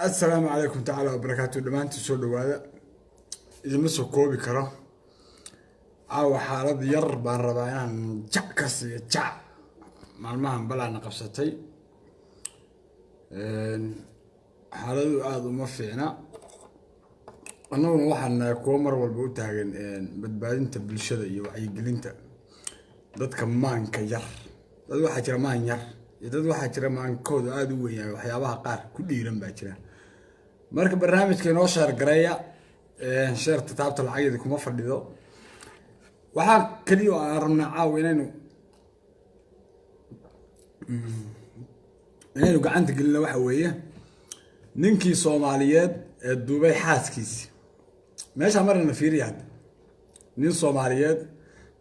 Assalaamu calaykum tacaala wabarakaatu. Dhammaantiin soo dhawaada, idinma soo koobi karo. Caawa xaalad yar baan rabaa inaan jac ka siiyo. Jac maalmahan balaana qabsatay, xaaladu aada uma fiicna. Annaguna waxaan nahay kuwo mar walba u taagan badbaadinta bulshada iyo wacyigelinta dadka maanka yar. Dad waxaa jira maan yar iyo dad waxaa jira maankooda aada u weyn yahay, waxyaabaha qaar ku dhiiran baa jira. Marka barnaamijka inoo share gareeya, shareta taabta, lacageeda kuma fadhido. Waxaa keliya oo aan rabnaa caawa inaynu gacanta gelino waxa weeye ninkii Soomaaliyeed ee duubay xaaskiisi. Meeshaa marna fiiriya, hadda nin Soomaaliyeed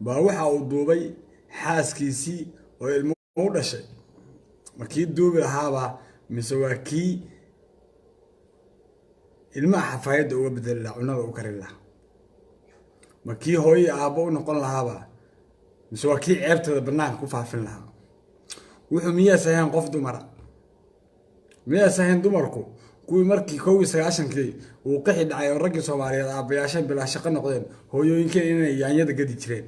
baa waxa uu duubay xaaskiisii oo ilmo u dhashay. Ma kii duubi lahaabaa mise waa kii ilmaha xafaayadda uga bedeli lahaa, cunada u karin lahaa? Ma kii hooyo aabbo u noqon lahaabaa mise waa kii ceebteeda banaanka ku faafin lahaa? Wuxuu miyaas ahayn qof dumara? Miyaas ahayn dumarku kuwii markii 91-kii uu qixi dhacay oo raggii Soomaaliyeed aabbayaasheen bilaa shaqo noqdeen, hooyooyinkeen inay yaanyada gadi jireen?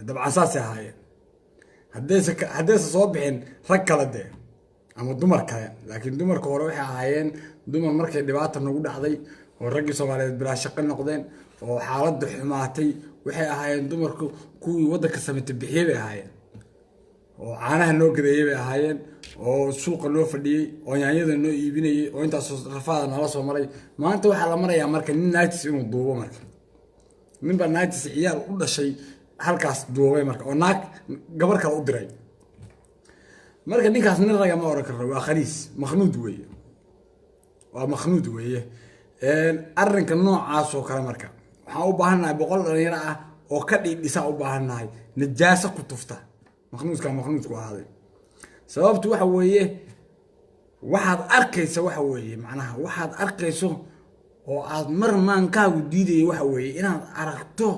Dabcan saasay ahaayeen. Haddayse soo bixin rag kale dee ama dumar kale, laakiin dumarka hore waxay ahaayeen dumar. Markay dhibaata nagu dhacday oo raggii Soomaaliyeed bilaa shaqo noqdeen oo xaaladda xumaatay, waxay ahaayeen dumarku kuwii waddanka samata bixiyey bay ahaayeen, oo caanaha noo gadeeyey bay ahaayeen, oo suuqa noo fadhiyey, oo yaanyada noo iibinayey, oo intaasoo rafaada nala soo maray. Maanta waxaa la marayaa marka nin naagtiis inuu duubo. Marka nin baa naagtiis ciyaal u dhashay halkaas duubay marka, oo naag gabar kale u diray. Marka ninkaas nin raga ma oran karno, waa khaniis, makhnuud weeye, waa makhnuud weeye. Arrinka noocaas oo kale marka waxaan u baahannahay 100 dhalinyaro ah oo ka dhiidhisa u baahannahay, najaaso ku tufta makhnuudka makhnuudku ahaaday. Sababtu waxa weeye, waxaad arkaysa waxa weeye, macnaha waxaad arkayso oo aad mar maankaagu diidaya waxa weeye inaad aragto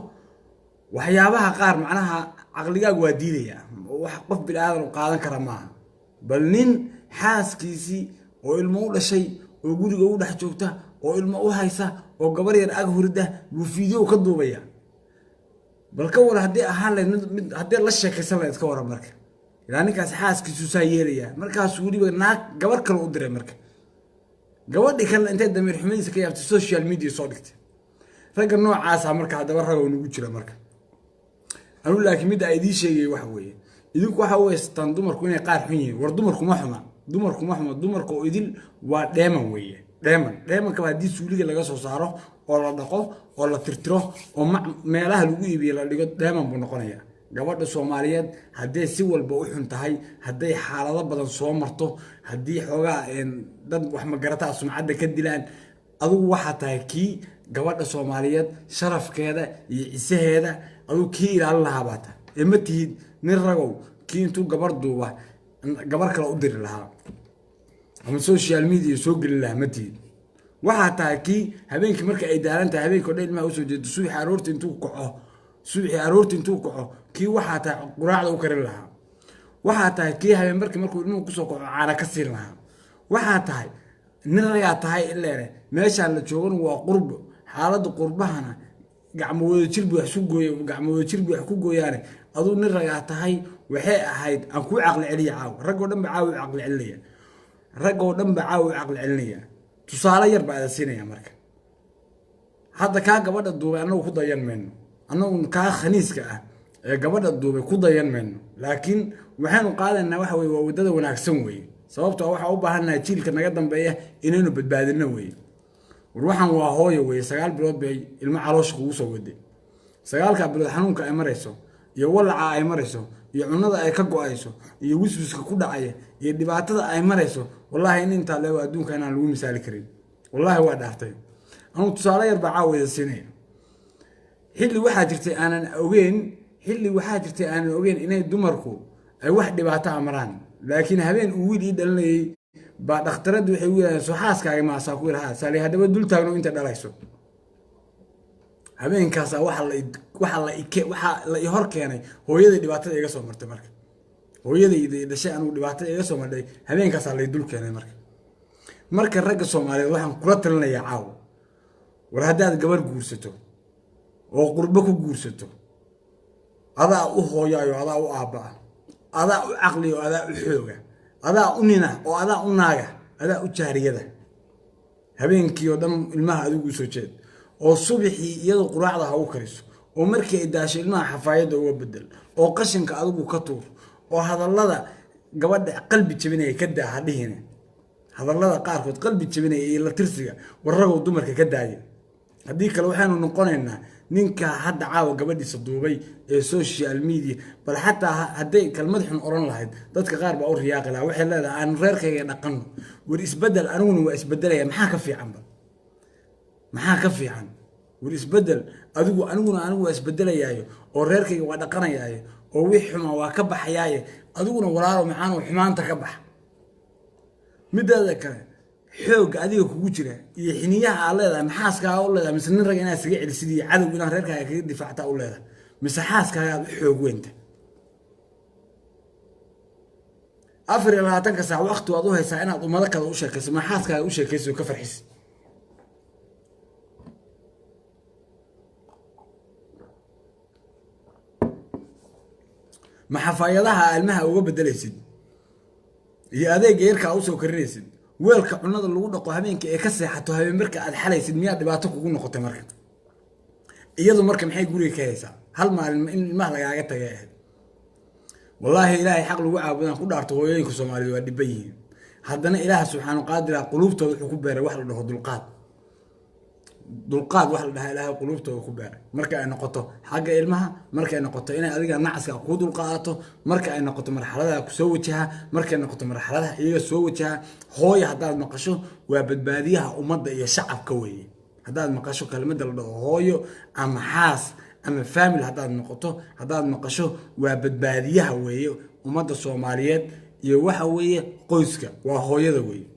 waxyaabaha qaar, macnaha caqligaagu waa diidaya, wax qof bini aadan u qaadan kara maaha. Bal nin xaaskiisii oo ilmo u dhashay oo guriga u dhex joogta oo ilmo u haysa oo gabar yar ag hurida buu fiideo ka duubaya. Bal ka war haddii ahaan lahayd mid haddii la sheekaysan lahayd, ka waran? Marka ilaa ninkaas xaaskiisu saa yeelaya, markaas weliba naag gabar kale u diray. Marka gabadhii kalena intay damiir xumadiisa ka yaabtay social media soo dhigtay. Ragga noocaasa marka haddaba ragow nagu jira. Marka anu laakiin midda idiin sheegaya waxa weeye, idinku waxa weysataan dumarku inay qaar xun yihiin. War dumarku ma xuma, dumarku ma xuma. Dumarka oo idil waa dheeman weeye, dheeman. Dheemankaba haddii suuliga laga soo saaro oo la dhaqo oo la tirtiro oo meelaha lagu iibiye la dhigo, dheeman buu noqonayaa. Gabadha Soomaaliyeed hadday si walba u xun tahay, hadday xaalado badan soo marto, haddii xoogaa dad wax magarataa sumcadda ka dilaan, adigu waxaa tahay kii gabadha Soomaaliyeed sharafkeeda iyo cisaheeda adigu kii ilaalin lahaa baa tahay. Ee ma tihid nin ragow kii intuu gabar duuba gabar kale u diri lahaa ama social media soo gelin lahaa, ma tihid. Waxaa tahay kii habeenkii marka ay daalan tahay, habeenkii o dhan ilmaha usoo jeedo, subaxii aroorti intuu kaco, subaxii aroorti intuu kaco kii waxaa tahay quraacda u karin lahaa. Waxaa tahay kii habeen markii markuu ilmuhu kusoo kaco caana ka siin lahaa. Waxaa tahay nin ragaa tahay ileene. Meeshaan la joogana waa qurbo, xaaladda qurbahana gacmo wada jir bu wax ku gooy, gacmo wada jir bu wax ku gooyaane. Aduu nin ragaa tahay, waxay ahayd aan kuu caqli celiya caawa. Raggoo dhan ba caawa u caqli celinaya, raggoo dhan ba caawa u caqli celinaya. Tusaale yar baa ada siinaya. Marka hadda kaa gabadha duubay annagu ku dayan mayno, annagu kaa khaniiska ah ee gabadha duubay ku dayan mayno, laakiin waxaynu qaadaynaa waxa weye waa waddada wanaagsan weeye. Sababtoo waxaa u baahannahay jiilka naga dambeeya inaynu badbaadino weeye. War waxaan waa hooyo weeye, 9 bilood bay ilmo caloosha kugu soo waday. 9-kaa bilood xanuunka ay marayso iyo walaca ay marayso iyo cunada ay ka go-ayso iyo wiswiska ku dhacaya iyo dhibaatada ay marayso, wallaahi in intaa leego adduunka inaan lagu misaali karin, wallaahi waa dhaartay. Anuu tusaale yar baa caawayda siinaya. Xilli waxaa jirtay aanan ogeyn, xilli waxaa jirtay aanan ogeyn inay dumarku ay wax dhibaato a maraan, laakiin habeen uu wiil ii dhalinayay baa dhakhtaraddu waxay u yidhahdeen, soo xaaskaaga maasaa ku yidhaha saali haddaba dul taagno inta dhalayso. Habeenkaasaa waxaa la i hor keenay hooyadai dhibaatada iga soo martay. Marka hooyadayda dhashay anugu dhibaatada iga soo martay habeenkaasaa lay dul keenay. Marka Marka ragga Soomaaliyeed waxaan kula talinayaa caawa, war haddaad gabar guursato oo qurbo ku guursato, adaa u hooyaayo, adaa u aabba'a, adaa u caqliyo, adaa u xooga, adaa u nina oo adaa u naaga, adaa u jaariyada. Habeenkii oo dhan ilmaha adigu usoo jeed, oo subaxii iyadoo quraacda ha u kariso, oo markii ay daasho ilmaha xafaayadda uga bedel, oo qashinka adigu ka tuur, oo hadallada gabadha qalbi jebinaya ka daa ha dhihine. Hadallada qaarkood qalbi jebinaya iyo la tirsiga warragow dumarka ka daaya. Haddii kale waxaanu noqonaynaa ninka hadda caawa gabadhiisa duubay ee social media. Bal xataa hadday kalmad xun oran lahayd, dadka qaar baa u riyaaqi lahaa, waxay leedahay aan reerkayga dhaqanno. War isbedel, aniguna waa isbedelaya, maxaa ka fiicanba? Maxaa ka fiican? War isbedel adigu, aniguna anigu waa isbedelayaayo, oo reerkayga waa dhaqanayaayo, oo wix xumaa waa ka baxayaaye, adiguna walaalo maxaanu xumaanta ka bax. Mideeda kale, xoogga adiga kugu jira iyo xiniyaha aad leedahay, maxaaskaaga u leedahay mise nin rag inaad isaga celisid iyo cadow inaad reerkaaga kaga difaacta u leedahay, mise xaaskaaga aad u xoog weynta? 24-ka saac waqti waad u haysaa inaad ummado kale u sheekayso, ma xaaskaaga u sheekayso oo ka farxis? Ma xafaayadaha ilmaha uga bedelaysid iyo adeega yarkaa usoo karinaysid, weelka cunada lagu dhaqo habeenka ee ka seexato habeen marka aad xalaysid, miyaa dhibaato kugu noqotay? Marka iyadu marka maxay guriga ka haysaa? Hal maalin in ilmaha lagaaga tagay ahayd. Wallaahi ilaahay xaq lagu caabudaan ku dhaarto, hooyooyinka Soomaaliyeed waa dhiban yihiin. Haddana Ilaah subxaanu qaadira quluubtooda wuxuu ku beeray wax la dhaho dulqaad. Dulqaad wax la dhahaa Ilaahay quluubtooda ku beeray, marka ay noqoto xagga ilmaha, marka ay noqoto inay adiga nacaska kuu dulqaadato, marka ay noqoto marxaladaha kusoo wajaha, markay noqoto marxaladaha iyaga soo wajaha. Hooya haddaad maqasho waa badbaadiyaha ummadda iyo shacabka weeye. Haddaad maqasho kelmadda la dhaho hooyo ama xaas ama family, haddaad noqoto, haddaad maqasho waa badbaadiyaha weeye ummadda Soomaaliyeed iyo waxa weeye qoyska, waa hooyada weeye.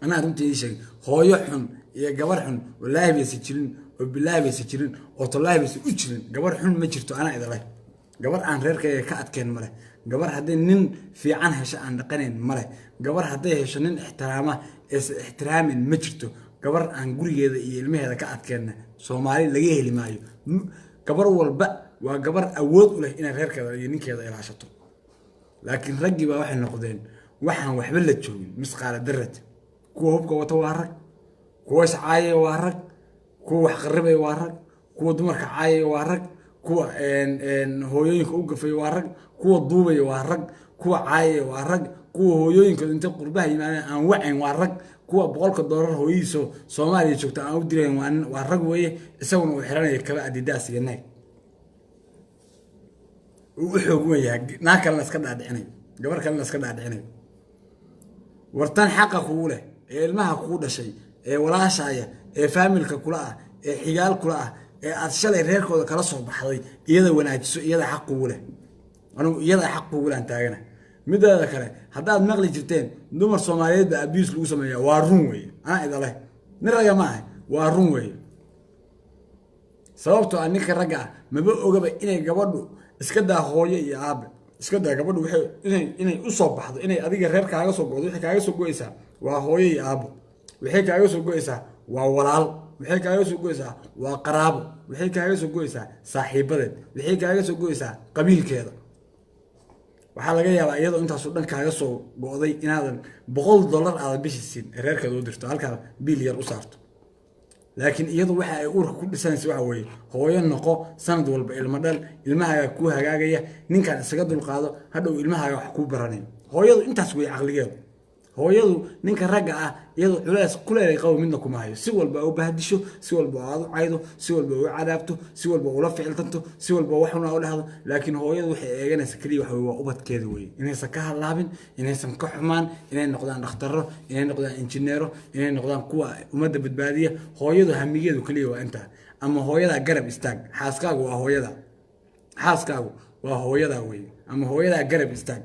Anaa runtii ii sheegay, hooyo xun iyo gabar xun wallaahi baysa jirin, oo bilaahi baysa jirin, oo tallaahi baysa u jirin. Gabar xun ma jirto, anaa idaleh. Gabar aan reerkayga ka adkeen male. Gabar hadday nin fiican hesho aan dhaqanayn male. Gabar hadday hesho nin ixtiraama eesa ixtiraamin ma jirto. Gabar aan gurigeeda iyo ilmaheeda ka adkeenna Soomaali laga heli maayo. Gabar walba waa gabar awood u leh inay reerkeeda iyo ninkeeda ilaashato. Laakiin raggii baa waxay noqdeen waxaan waxba la joogin misqaala darad. Kuwa hubka wata waa rag, kuwa iscaayaya waa rag, kuwa wax qaribaya waa rag, kuwa dumarka caayaya waa rag, kuwa hooyooyinka u gafaya waa rag, kuwa duubaya waa rag, kuwa caayaya waa rag, kuwa hooyooyinka intay qurbaha yimaadeen aan wacayn waa rag, kuwa $100 hooyadiiso Soomaaliya joogta aan u dirayn waa rag weeye. Isaguna uu xiranaya kaba Adidas iyo Nike, uu u xoog wen yahay, naag kalena iska dhaadhicinayo, gabar kalena iska dhaadhicinayo. Wartan xaqa kugu leh ee ilmaha kugu dhashay ee walaashaaya ee faamilka kula ah ee xigaal kula ah ee aad shalay reerkooda kala soo baxday, iyada wanaajiso, iyada xaq kugu leh. Anugu iyada xaq kugu leh aan taagana. Mideeda kale, haddaad maqli jirteen dumar Soomaaliyeed baa abuse lagu sameeya, waa run weeye. Anaa idaleh, nin ragga ma ahay, waa run weeye. Sababtoo ah ninka ragga ah maba ogaba inay gabadhu iska daa hooyo iyo aabe, iska daa gabadhu waxay inay u soo baxdo, inay adiga reer kaaga soo go'do. Waxay kaaga soo go'aysaa waa hooyo iyo aabo, waxay kaaga soo go'aysaa waa walaal, waxay kaaga soo go'aysaa waa qaraabo, waxay kaaga soo go'aysaa saaxiibadeed, waxay kaaga soo go'aysaa qabiilkeeda. Waxaa laga yaabaa iyadoo intaasoo dhan kaaga soo go'day inaadan $100 aadan bishi siin ee reerkeeda u dirto, halkaa biil yar u saarto. Laakiin iyadu waxa ay uurka ku dhisanaysa waxa weeye hooyo noqo, sanad walba ilmo dhal, ilmahaaga kuu hagaagaya, ninkan isaga dulqaado, hadhow ilmahaaga wax kuu baranayo. Hooyadu intaas wey caqligeedu. Hooyadu ninka ragga ah iyadu culays kuleelay qabo midna kuma hayo. Si walba u bahdisho, si walba aad u caydo, si walba u cadaabto, si walba ula ficiltanto, si walba wax xun u dhahdo, laakiin hooyadu waxay eeganaysa keliya waxa weye waa ubadkeeda weye, inaysan ka halaabin, inaysan ka xumaan, inay noqdaan dhakhtaro, inay noqdaan injineero, inay noqdaan kuwa ummadda badbaadiya. Hooyadu hamigeedu keliya waa intaa. Ama hooyadaa garab istaag, xaaskaagu waa hooyada, xaaskaagu waa hooyadaa weye. Ama hooyadaa garab istaag,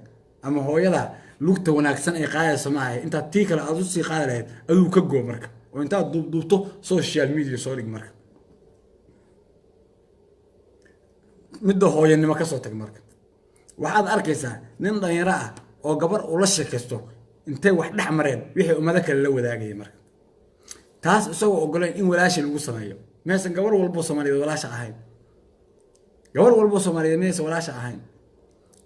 ama hooyadaa lugta wanaagsan ay qaadayso ma ahay intaad tii kale aad usii qaadi lahayd aduu ka goo marka, oo intaad duubduubto social media soo dhig. Marka midda hooyanimo ka soo tag, marka waxaad arkaysaa nin dhalinyaro ah oo gabar ula sheekaysto Intay wax dhex mareen wixii ummado kale la wadaagaya. Marka taas isagoo ogoleyn in walaasha lagu sameeyo, maysan gabar walbo Soomaaliyeed walaasha ahayn? Gabar walbo Soomaaliyeed maysan walaasha ahayn?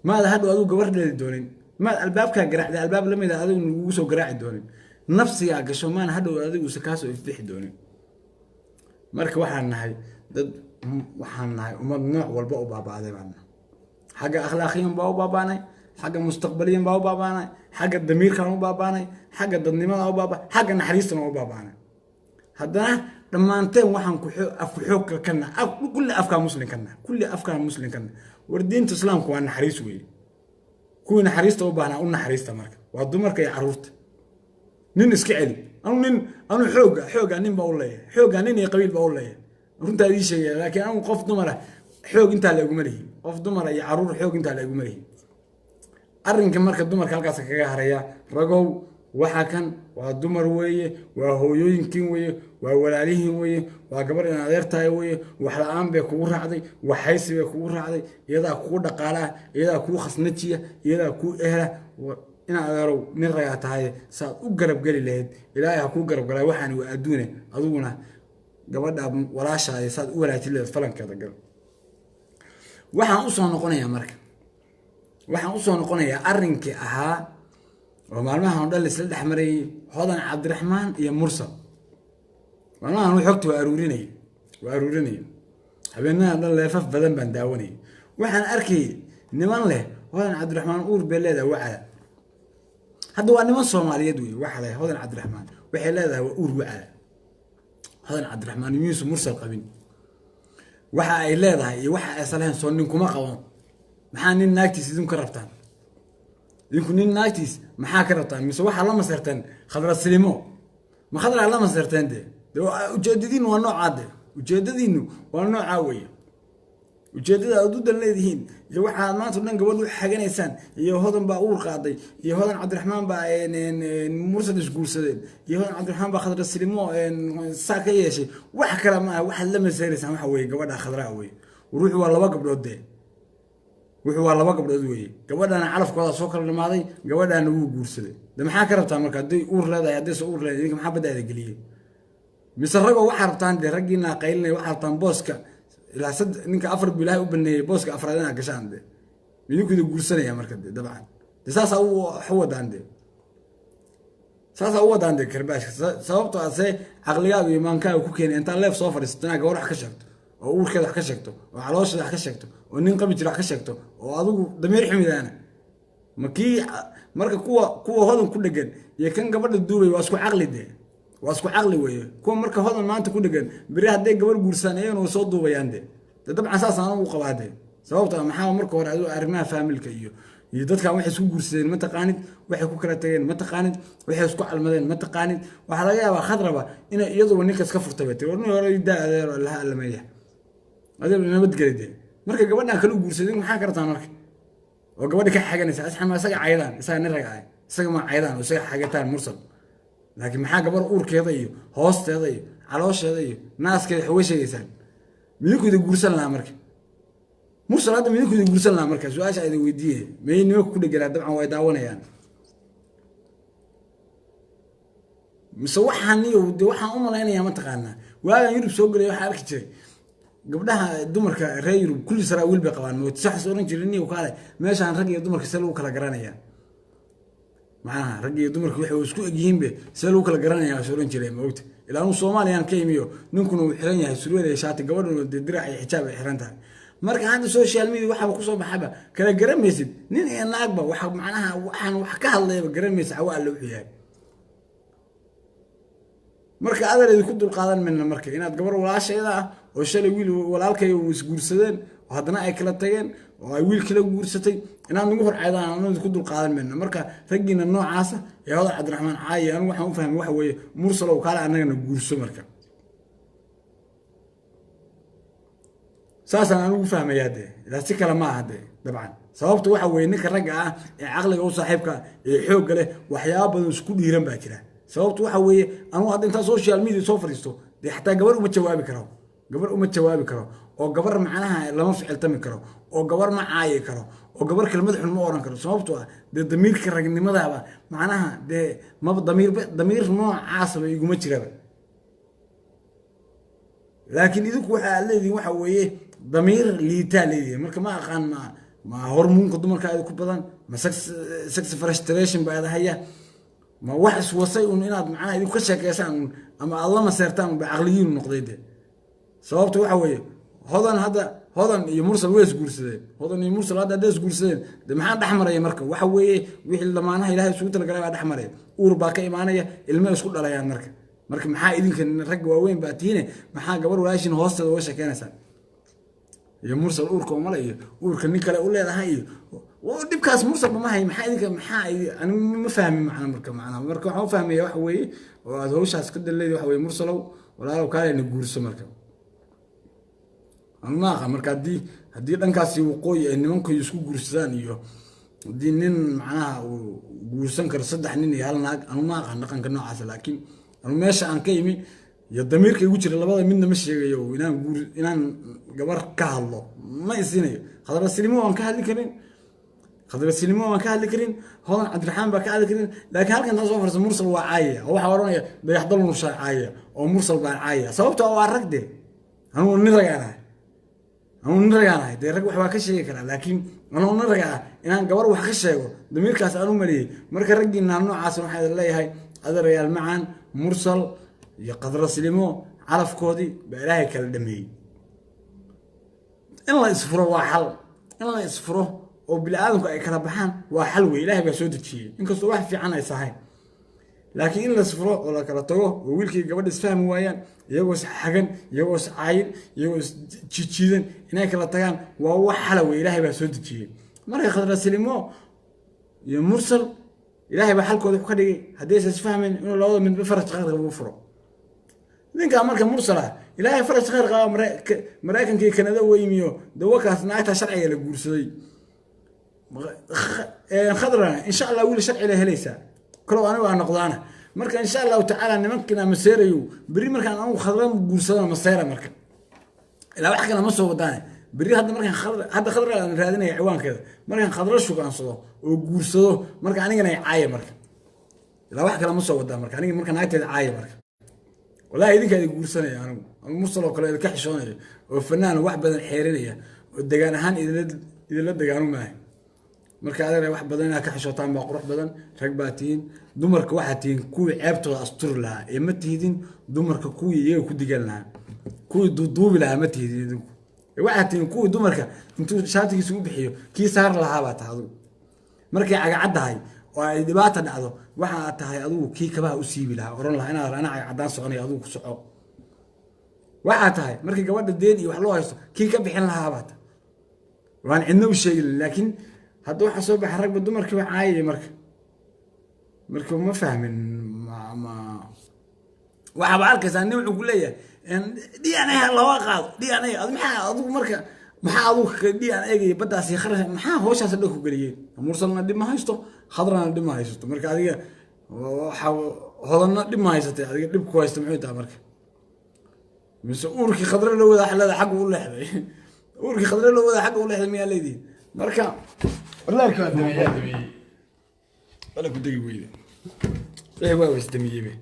Maada hadhow adigu gabar dhali doonin, maad albaabkaa garaacday albaab lamid a adigu lagugu soo garaaci doonin, nafsigaa gasho maana hadhow adigu usa kaasoo ifbixi doonin. Marka waxaan nahay dad, waxaan nahay ummad nooc walba u baaba'day baan nahay. Xagga akhlaaqiyan baa u baaba'nay, xagga mustaqbaliyan baa u baaba'nay, xagga damiirkaan u baaba'nay, xagga dadnimada u baaba, xagga naxariistana u baaba'nay. Haddana dhammaanteen waxaan ku afku xoog kana kulli afkaa muslimkana, kulli afkaa muslimkana. War diinta islaamku waa naxariis weeye. Kuwii naxariista u baahnaa u naxariista. Marka waa dumarka iyo carruurta. Nin iska celi. Anu nin anu xooga nin baa u leeyahay, xooga nin iyo qabiil baa u leeyahay, runtaa idii sheegaya. Laakiin anu qof dumara xoog intaa la iguma lihi, qof dumara iyo carruur xoog intaa la iguma lihi. Arrinka marka dumarka halkaas kaga haraya. Ragow, waxa kan waa dumar weeye, waa hooyooyinkiin weeye, waa walaalihiin weeye, waa gabar in adeertahay weeye. Wax la-aan bay kugu raacday, wax haysi bay kugu raacday, iyadaa kugu dhaqaalaa, iyadaa kugu khasnajiya, iyadaa kuu ehla. Inaa adeerow nin ragaa tahay, saad u garab geli lahayd Ilaahay ha kuu garab galay. Waxaani waa adduune. Adiguna gabadha walaashaay saad u wanaajin lahayd falankeeda gal. Waxaan usoo noqonayaa marka, waxaan usoo noqonayaa arrinkii ahaa oo maalmahan o dhan laisla dhex marayay, Hodan Cabdiraxmaan iyo Mursal. Maalmahan xogta waa aruurinaya, waa aruurinaya. Habeenadan dhan leefaf badan baan daawanayay. Waxaan arkayay niman leh Hodan Cabdiraxmaan uur bay leedahay wacala. Hadda waa niman Soomaaliyeed wey. Waxa leh Hodan Cabdiraxmaan waxay leedahay waa uur wacala. Hodan Cabdiraxmaan miyuusan Mursal qabin? Waxa ay leedahay iyo waxa aysan lahayn soo nin kuma qaban. Maxaa nin naagtiis idinku ka rabtaan? Idinku nin naagtiis maxaa ka rabtaan? Mise waxaa la masirteen Khadra Silimo? Ma Khadraa la masirteen? De ujeedadiinu waa noocaa, de ujeedadiinu waa noocaa weeye. Ujeeddada aad u dan leedihiin iyo waxaad maanta o dhan gabadh u xaganaysaan, iyo Hodan baa uur qaaday, iyo Hodan Cabdiraxmaan baa Mursal isguursadeen, iyo Hodan Cabdiraxmaan baa Khadra Silimo saa ka yeeshay, wax kale ma aha. Waxaad la maseeraysaan waxa weeye gabadha Khadraa weye. Ruuxu waa laba gabdhood dee, wuxuu waa laba gabdhood weeye. Gabadhana calafkooda soo kala dhamaaday, gabadhaana wuu guursaday. De maxaa ka rabtaa marka? Hadday uur leedahay, haddayse uur leedahay, idinka maxaa baddaada geliyey? Mise ragoo waxaa rabtaan dee raggiinaa qaylinaya, waxaa rabtaan booska ilaa sad ninka afar buu Ilaahay u baneeyey, booska afraad inaad gashaan. De idinkuida guursanaya marka de dabcan de saasaa u wadaan, de saasaa u wadaan de karbaashka. Sababto ase caqligaagu iyo maankaaga ku keenay intaa leef soo fadhiisato inaad gabar wax ka sheegto, oo uurkeeda wax ka sheegto, oo caloosheeda wax ka sheegto, oo nin qabi jira wax ka sheegto, oo adigu damiir xumidaana ma kii. Marka kuwa Hodan ku dhegan iyo kan gabadha duubay waa isku caqli de, waa isku caqli weeye. Kuwa marka Hodan maanta ku dhegan beri hadday gabar guursadaan iyagana way soo duubayaan de. De dabcan saas aan ugu qabaa de. Sababta maxaa marka hore adigu arrimaha faamilka iyo dadkan waxay isku guursadeen ma taqaanid, waxay ku kala tageen ma taqaanid, waxay isku calmadeen ma taqaanid. Waxaa laga yaabaa Khadraba inay iyaduba ninkas ka furtay bay tiri, war nin hore daa adeero, Allaha allameeya, adeer nabadgeli dee. Marka gabadhan kala guursadeen maxaa ka rabtaan marka oo gabadha ka xaganaysa? Asxama isaga caydaan, isaga nin rag ah, isaga ma caydaan oo isaga xagataan Mursal. Laakiin maxaa gabar uurkeeda iyo hoosteeda iyo caloosheeda iyo naaskeeda wax uga sheegaysaan? Midinkuida guursan lahaa marka Mursal hadda midinkuida guursan lahaa? Marka su-aasha ayda weydiiye, miyay nimanka ku dheganaa? Dabcan way daawanayaan. Mise waxaan iyo de waxaan u malaynayaa, mataqaanaa, waagaan Yurub soo gelaya waxaa arki jiray gabdhaha dumarka reer Yurub kulli saraawiil bay qabaan. Mooti saxas oran jiray niyo kaale, meeshaan rag iyo dumarka see lagu kala garanayaa? Macnaha rag iyo dumarka waxay isku egyihiinbe see lagu kala garanayaa is oran jiray. Maogta ilaa anu Soomaaliyaan ka imiyo, ninkuna uu xiran yahay surweel iyo shaati, gabadhuna dee dirac iyo xijaab ay xiran tahay. Marka hadda social media waxaaba kusoo baxaba kala garamaysid nin iyo naagba. Waxa macnaha waxaan wax ka hadlayaba garamaysa cawa alle wuxuu yahay. Marka adar idinku dulqaadan mayna marka inaad gabar walaasheeda ah oo shalay wiil walaalkay isguursadeen oo haddana ay kala tageen oo ay wiil kala guursatay inaad nagu hor caydaan, anu idinku dulqaadan mayna. Marka raggiina noocaasa ee Hodan Cabdiraxmaan caayi, anigu waxaan u fahmay waxa weeye Mursalow kaale annagana guurso. Marka saasaan anigu fahmayaa dee, ilaa si kale ma aha dee dabcan. Sababta waxa weeye ninka ragga ah ee caqliga u saaxiibka ee xoogga leh waxyaaba badan isku dhiiran baa jira. Sababtu waxa weeye anugu hadda intaa social media soo fadhiisto dee xataa gabar uma jawaabi karo, gabar uma jawaabi karo. Oo gabar macnaha lama ficiltami karo, oo gabar ma caayi karo, oo gabar kelmad xun ma oran karo, sababtoo ah dee damiirka ragnimadaaba macnaha dee maba damiirba, damiir noocaasaba iguma jiraba. Laakiin idinku waxa aad leedihin waxa weeye damiir liitaa leedihin. Marka ma aqaan, ma hormoonka dumarka aad ku badan, ma sex frustration baa haya, ma wax iswasay un inaad macnaha idinku ka sheekeysaan un ama aad la maseertaan un ba caqliyiin noqday de. Sababta waxa weeye, Hodan hadda, Hodan iyo Mursal way isguursadeen. Hodan iyo Mursal hadda hadday isguursadeen, de maxaa dhex maraya? Marka waxa weeye wixii lamaanaha Ilaahay isugu talagalay baa dhex maraya, uur baa ka imaanaya, ilmo isku dhalayaan. Marka maxaa idinka ragga waaweyn baa tiine, maxaa gabar walaashin hoosteeda uga sheekeynaysaa? Iyo Mursal uurka umale iyo uurka nin kale u leedahay iyo dhibkaas Mursalba ma hay. Maxaa idinka, maxaa anigu ma fahmin macna. Marka macnaha, marka waxaan u fahmaya waxa weeye oo aad hawshaas ka dalleedi waxa weeye, Mursalow walaalow, kaalena guurso. Marka anu ma aqaan. Marka haddii dhankaasi waqooyi ay nimanku isku guursadaan iyo haddii nin macnaha uu guursan karo 3 nin iyo 1 naag, anu ma aqaan dhaqanka noocaas. Laakiin anu meesha aan ka imi iyo damiirka igu jira labada midna ma sheegayo inaan guur, inaan gabar ka hadlo ma isinayo. Khadra Silimo waan ka hadli karin, Khadra Silimo waan ka hadli karin, Hodan Cabdiraxmaan baa ka hadli karin, laakiin halkan taa soo farsa Mursal waa caayaya, oo waxaa odhanaya Dayaxdal Nushaa caayaya, oo Mursal baan caayaya. Sababtoo waa rag dee, anugu nin ragaan ahay, anugu nin ragaan ahay dee, rag wax waa ka sheegi karaa, laakiin anugu nin raga ah inaan gabar wax ka sheego damiirkaas aan u maliyey. Marka raggiina noocaas waxaa idin leeyahay, adeerayaal macaan, Mursal iyo Khadra Silimo calafkoodii baa Ilaahay kala dhameeyey. In la isfuro waa xal, in la isfuro oo bini aadamku ay kala baxaan waa xal wey, Ilahay baa soo dejiyey, inkastoo wax fiican ay sahayn. Laakiin in la isfuro oo la kala tago oo wiilkii gabadha isfahmi waayaan, iyagoo is xagan, iyagoo is caayin, iyagoo is jijiidan inay kala tagaan waa wax xala wey, Ilaahay baa soo dejiyey. Marka Khadra Silimo iyo Mursal Ilaahay baa xalkooda wuxuu ka dhigay haddii aysan isfahmayn inuu labada midba faraj khayr qaba u furo ninkaa. Marka Mursal ah Ilaahay faraj khayr qaba Maraykanka iyo Kanada uga yimiyo dawakaas naagtaa sharciga la guursaday. Khadrana insha Allah wiil sharci la helaysaa kalow anigu aan noqdaana. Marka insha Allahu tacaala nimankina maseerayo berri markaan anigu Khadra guursadana maseera. Marka ilaa wax kale ma soo wadaane berri hadda markaan Khadra, hadda Khadra aan raadinaya ciwaankeeda, markaan Khadra shugaansado oo guursado, marka anigana ay caaya. Marka ilaa wax kale ma soo wadaan, marka aniga marka naagteeda caaya. Marka wallahi idinkaa idin guursanaya, anigu Mursal oo kale idinka xishoonaya oo fanaan wax badan xeerinaya oo degaan ahaan idinla degaanu maahay. Marka adeer wax badan inaad ka xishootaan baa qurux badan. Rag baa tihiin, dumarka waxaa tihiin kuwii ceebtooda asturi lahaa ee ma tihidin dumarka kuwii iyaga ku digan lahaa, kuwii duuduubi lahaa ma tihidin idinku. Waxaa tihiin kuwii dumarka intuu shaatigiisa u bixiyo kii saar lahaa baa tahay adigu. Markay cagacaddahay oo ay dhibaata dhacdo, waxa tahay adigu kii kabaha u siibi lahaa, oran lahaa inaad ana cagacaddaan soconaya, adigu ku soco. Waxaa tahay markii gabadha deen iyo wax loo haysto kii ka bixin lahaa baa tahay, waan cidna u sheegin. Laakiin hadda waxaa soo baxa ragba dumarkiiba caayaya. Marka ma fahmin, ma waxaaba arkaysaa nin wuxuu ku leeyahay DNA looga qaado DNA. Maxaa adigu, marka maxaa adigu DNA ga iyo baddaasi kharash, maxaa hawshaas dhan ku geliyeen? Mursalna dhib ma haysto, Khadrana dhib ma haysato, marka adiga waxa Hodanna dhib ma haysatay, adiga dhib ku haysta muxuu tahay? Marka mise uurkii Khadre loo wadaa xillada xagga u leexday, uurkii Khadre loo wadaa xagga u leexday miyaa leedihin? Marka walaarkii waa dameeyaa, dameeyey wala ku degi weyde, wixii waa isdamiyeybe.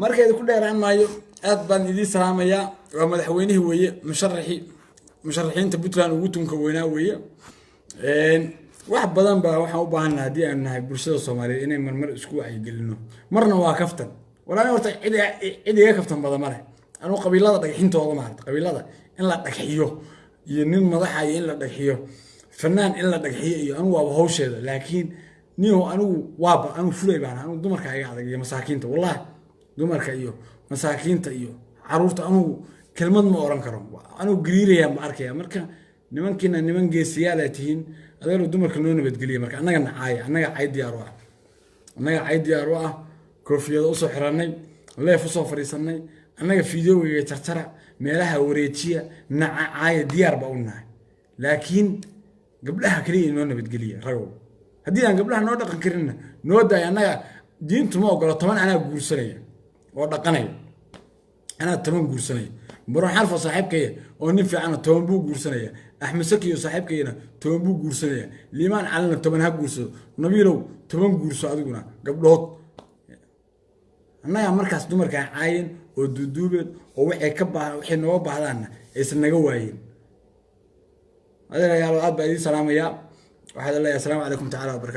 Marka idinku dheeraan maayo, aad baan idiin salaamayaa. Waa madaxweynihii weeye, musharaxii musharaxiinta Puntland ugu tunka weynaa weeye. Wax badan baa waxaan u baahannahay haddii aanu nahay bulshada Soomaaliyeed inay marmar isku wacyigelino, marna waa kaftan. Walaa horta cid iga kaftan badan ma leh. Anugu qabiilada dhagxintooda maarata, qabiilada in la dhagxiyo iyo nin madaxa iyo in la dhagxiyo fanaan in la dhagxiyo iyo anigu waaba hawsheeda. Laakiin niyow anigu waaba anigu fulay baan, anigu dumarka iga adag iyo masaakiinta, wallahi dumarka iyo masaakiinta iyo caruurta anigu kelmad ma oran karo, anigu gariirayaan ma arkaya. Marka nimankiina niman geesiyaal ay tihiin, adeero dumarka noo nabadgeliya. Marka annaga nacaaya, annaga cay diyaar u ah, annaga cay diyaar u ah, koofiyada usoo xirannay, leef usoo fadhiisanay, annaga fideogiga jarjara, meelaha wareejiya, naca caaya, diyaar baa u nahay. Laakiin gabdhaha keliya inoo nabadgeliya ragow. Haddii aan gabdhaha noo dhaqan karinna noo daaya, annaga diintu ma ogolo 10 anaa guursanaya oo dhaqanaya. Anaa 10 guursanaya. Baron Xalfa saaxiibkaya oo nin fiicana 10 buu guursanaya. Axmed Sakiyo saaxiibkayana 10 buu guursanaya. Liimaan Calina 10 ha guursado. Nabiilow 10 guurso adiguna gabdhood. Annagaa markaas dumarkaan caayin oo duuduubeen oo waxay ka baa waxay nooga baahdaanna aysan naga waayeen. Adeerayaalo, aad baa idiin salaamayaa. Waxaad leeyahay asalaamu calaykum tacala wabarakatu.